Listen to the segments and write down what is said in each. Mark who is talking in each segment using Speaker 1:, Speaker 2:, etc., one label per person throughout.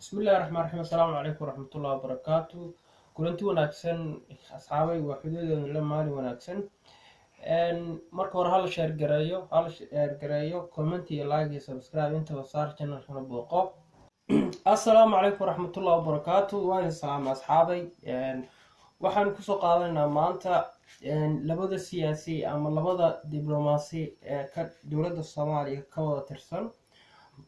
Speaker 1: Bismillahi raxmaan raxiim. Assalaamu calaykum waraxmatullahi wabarakaatu. Kulanti wanaagsan, asxaabay, waa xuduudeena la maalin wanaagsan. Marka hore hala share gareeyo, hala share gareeyo, comment iyo like iyo subscribe intaba saar, channelkana booqo. Assalaamu calaykum waraxmatullahi wabarakaatu. Waan idin salaamay, asxaabay. Waxaan kusoo qaadanaynaa maanta labada siyaasi ama labada diblomaasi ee ka dowladda Soomaaliya ka wada tirsan.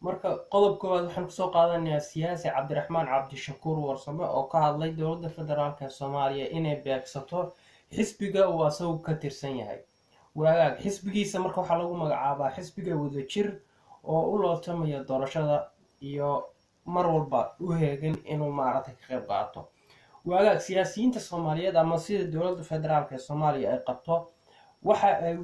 Speaker 1: Marka qodob koowaad waxaan kusoo qaadanayaa siyaasi Cabdiraxmaan Cabdishakuur Warsame oo ka hadlay dowladda federaalk ee Soomaaliya inay beegsato xisbiga uu asagu ka tirsan yahay. Waagaag, xisbigiisa marka waxaa lagu magacaabaa xisbiga Wadajir oo u lootamaya doorashada iyo mar walba u heegan inuu maaragtay ka qayb qaato. Waagaag, siyaasiyiinta Soomaaliyeed ama sida dowladda federaalk ee Soomaaliya ay qabto, waxa ay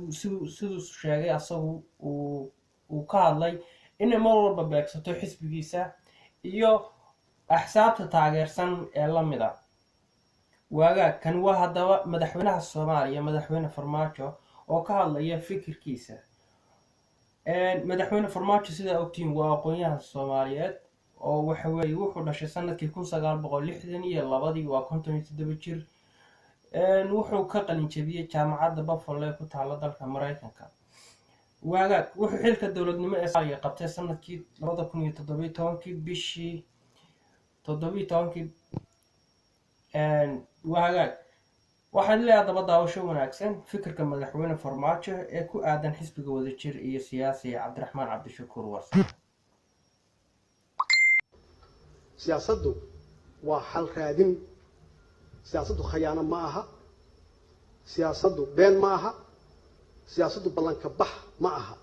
Speaker 1: siduu sheegay asagu uu ka hadlay inay mar walba beegsato xisbigiisa iyo axsaabta taageersan ee la mid a. Waagaag, kan waa haddaba madaxweynaha Soomaaliya, Madaxweyne Farmaajo, oo ka hadlaya fikirkiisa. Madaxweyne Farmaajo, sidaa ogtihiin, waa aqoon-yahan Soomaaliyeed oo waxa weeye wuxuu dhashay sanadkii 1962-dii, waa 57 jir. Wuxuu ka qalin jabiyey jaamacadda Buffalo ee ku taalla dalka Mareykanka. Waagaag, wuxuu xilka dowladnimo ee Soomaaliya qabtay sanadkii 2017-kii, bishii 17-kii. Waagaag, waxaan leeyahay daba daawasho wanaagsan fikirka madaxweyne Farmaajo ee ku aadan xisbiga Wadajir iyo siyaasi Cabdiraxmaan Cabdishakuur Warsame.
Speaker 2: Siyaasaddu waa xal raadin. Siyaasaddu khayaano ma aha, siyaasaddu been ma aha, siyaasaddu ballanka bax ma aha.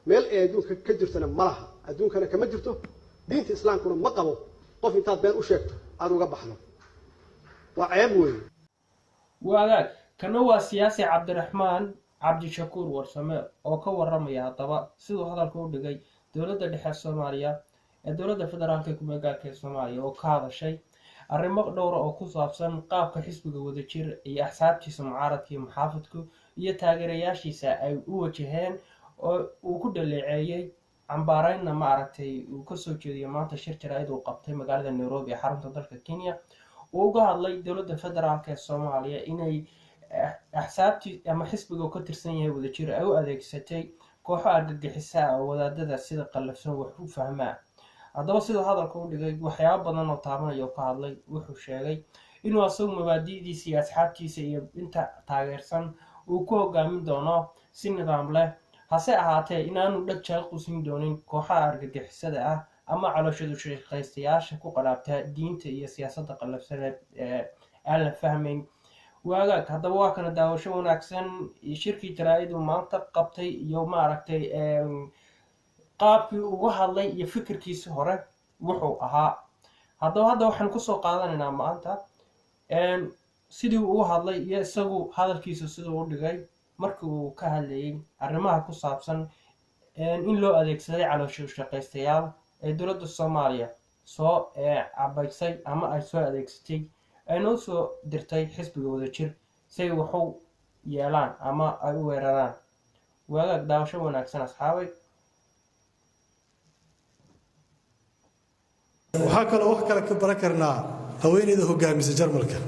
Speaker 2: Meel ay adduunka ka jirtana ma laha, adduunkana kama jirto. Diinta Islaamkuna ma qabo qof intaad been u sheegto aada uga baxdo, waa ceeb weeye.
Speaker 1: Waagaag, kana waa siyaasi Cabdiraxmaan Cabdishakuur Warsame oo ka waramaya haddaba siduu hadalka u dhigay dowladda dhexe Soomaaliya ee dowladda federaalka ee kumeel-gaarka ee Soomaaliya oo ka hadashay arrimo dhowra oo ku saabsan qaabka xisbiga Wadajir iyo axsaabtiisa mucaaradka iyo muxaafidku iyo taageerayaashiisa ay u wajaheen, oo uu ku dhaleeceeyey, cambaareynna ma aragtay uu kasoo jeediyo maanta shir jaraa'id uu qabtay magaalada Nairobi ee xarunta dalka Kenya. Uu uga hadlay dowladda federaalk ee Soomaaliya inay axsaabtii ama xisbiga ka tirsan yahay Wadajir ay u adeegsatay kooxo argagixisa ah oo wadaadada sida qallafsan wax u fahmaa. Haddaba siduu hadalka u dhigay, waxyaabo badan oo taabanaya oo ka hadlay. Wuxuu sheegay inuu asagu mabaadi'diisa iyo asxaabtiisa iyo inta taageersan uu ku hogaamin doono si nidaam leh, hase ahaatee inaanu dheg jala qusin doonin kooxaha argagixisada ah ama calooshadu shaqaystayaasha ku qadhaabta diinta iyo siyaasadda qallafsaneed ee aan la fahmayn. Waagaag, haddaba waa kana daawasho wanaagsan shirkii jaraa'id uu maanta qabtay iyo maaragtay qaabkii uga hadlay iyo fikirkiisi hore wuxuu ahaa. Haddaba hadda waxaan kusoo qaadanaynaa maanta sidii uu uga hadlay iyo isagu hadalkiisa siduu u dhigay markii uu ka hadlayay arrimaha ku saabsan in loo adeegsaday caloosho shaqaystayaal ee dowladda Soomaaliya soo cabaysay ama ay soo adeegsatay, ayna u soo dirtay xisbiga Wadajir si ay waxu yeelaan ama ay u weeraraan. Waagaag, daawasho wanaagsan, asxaabay.
Speaker 3: Waxaa kaloo wax kale ka baran karnaa haweeneyda hogaamisa Jarmalka.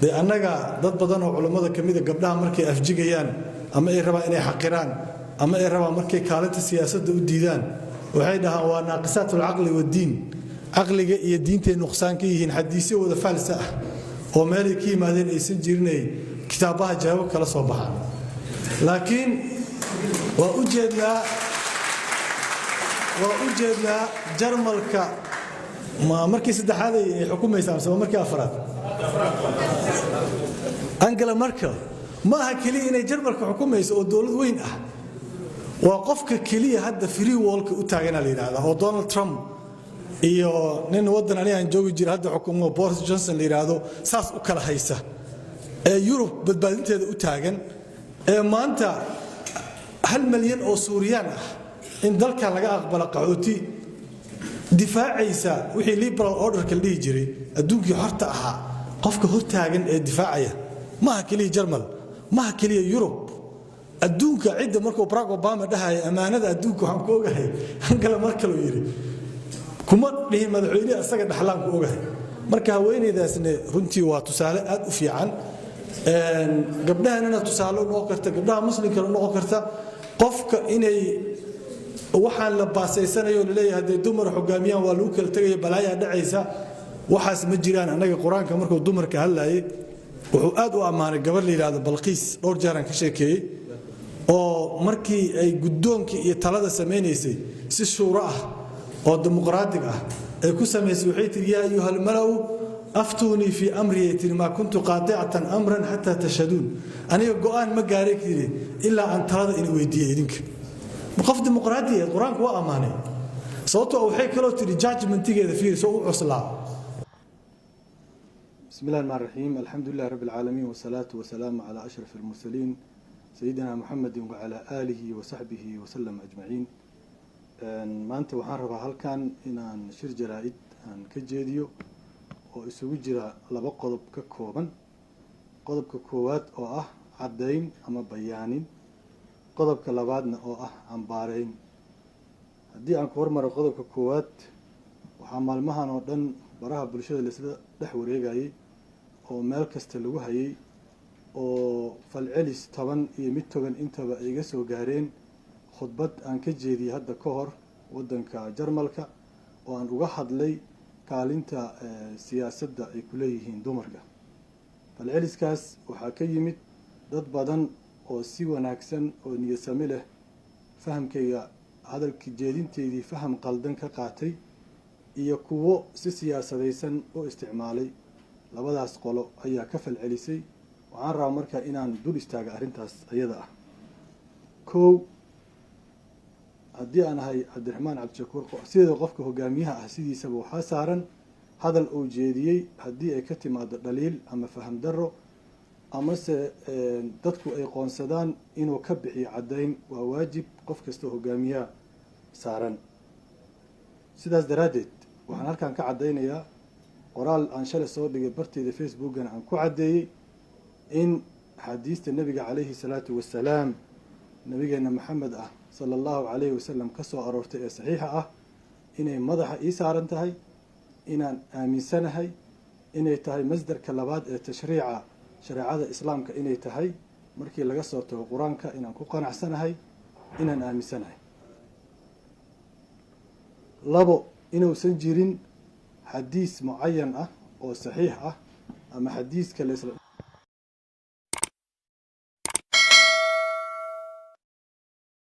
Speaker 3: Dee annaga dad badan oo culummada ka mida gabdhaha markay afjigayaan ama ay rabaan inay xaqiraan ama ay rabaan markay kaalinta siyaasadda u diidaan, waxay dhahaan waa naaqisaat alcaqli waddiin, caqliga iyo diintay nuqsaan ka yihiin, xadiisyo wada faalsa ah oo meelay ka yimaadeen aysan jirinay kitaabaha jawaab kala soo baxaan. Laakiin waa u jeednaa Jarmalka ma markii saddexaad ay xukumaysaa mise waa markii afraad Angela Merkel? Ma aha keliya inay Jarmalka xukumayso oo dowlad weyn ah, waa qofka keliya hadda free worldka u taagana la yidhahdaa, oo Donald Trump iyo nin waddan aniga aan joogi jira hadda xukumo, Boris Johnson la yidhaahdo, saas u kala haysa, ee Yurub badbaadinteeda u taagan, ee maanta 1 malyan oo Suuriyaan ah in dalkan laga aqbala qaxooti difaacaysa, wixii liberal orderka la dhihi jiray, adduunkii xorta ahaa, qofka hortaagan ee difaacaya. Maaha keliya Jarmal, maaha keliya Yurub. Adduunka cidda markuu Barack Obama dhahaya ammaanada adduunka waxaan ku ogahay Angela Merkel, uu yidhi, kuma dhihin madaxweyne asaga dhaxlaan ku ogahay. Marka haweeneydaasne runtii waa tusaale aad u fiican, gabdhahanana tusaale u noqon karta, gabdhaha muslimkana u noqon karta. Qofka inay waxaan la baasaysanayo laleeyahay hadday dumar hogaamiyaan waa lagu kala tegaya, balaayaa dhacaysa, waxaas ma jiraan. Annaga Qur-aanka markuu dumarka hadlayay wuxuu aad u ammaanay gabar la yidhaahdo Balqiis, dhowr jeeraan ka sheekeeyey, oo markii ay guddoonkii iyo talada samaynaysay si shuuro ah oo dimuqraatig ah ay ku samaysay. Waxay tihi: "يا أيها الملأ أفتوني في أمري," ay tihi, "ما كنت قاطعة أمرا حتى تشهدون." Aniga go'aan ma gaaray, tiri, ilaa aan talada ina weydiiyey idinka. Qof dimuqraadi ah Qur-aanku waa ammaanay, sababtoo waxay kaloo tihi judgmentigeeda fiiri soo u cuslaa.
Speaker 4: بسم الله الرحمن الرحيم، الحمد لله رب العالمين، والصلاة والسلام على أشرف المرسلين سيدنا محمد وعلى آله وصحبه وسلم أجمعين. Maanta waxaan rabaa halkan inaan shir jaraa'id aan ka jeediyo oo isugu jira laba qodob ka kooban. Qodobka koowaad oo ah caddayn ama bayaanin, qodobka labaadna oo ah cambaareyn. Haddii aan ku hormaro qodobka koowaad, waxaa maalmahan oo dhan baraha bulshada laisla dhex wareegayay oo meel kasta lagu hayay oo falcelis toban iyo mid togan intaba ay iga soo gaareen khudbad aan ka jeediyey hadda ka hor waddanka Jarmalka oo aan uga hadlay kaalinta siyaasadda ay ku leeyihiin dumarka. Falceliskaas waxaa ka yimid dad badan oo si wanaagsan oo niyadsami leh fahamkayga hadalka jeedinteydii faham qaldan ka qaatay iyo kuwo si siyaasadaysan u isticmaalay. Labadaas qolo ayaa ka falcelisay. Waxaan rabaa marka inaan dul istaaga arrintaas ayada ah. Kow, haddii aan ahay Cabdiraxmaan Cabdishakuur, sideeda qofka hogaamiyaha ah sidiisaba waxaa saaran hadal uu jeediyey haddii ay ka timaado dhaliil ama faham darro amase dadku ay qoonsadaan inuu ka bixiyo caddayn, waa waajib qof kastoo hogaamiyaha saaran. Sidaas daraaddeed waxaan halkan ka caddaynayaa qoraal aan shalay soo dhigay barteyda Facebookana aan ku caddeeyey in axaadiista Nebiga calayhi salaatu wasalaam, Nabigeena Maxamed ah sala Allahu calayhi wasalam, ka soo aroortay ee saxiixa ah inay madaxa ii saaran tahay, inaan aaminsanahay inay tahay masdarka labaad ee tashriica shareecada Islaamka inay tahay markii laga soo tago Qur-aanka, inaan ku qanacsanahay, inaan aaminsanahay. Labo, inuusan jirin xadiis mucayan ah oo saxiix ah ama xadiiska la isla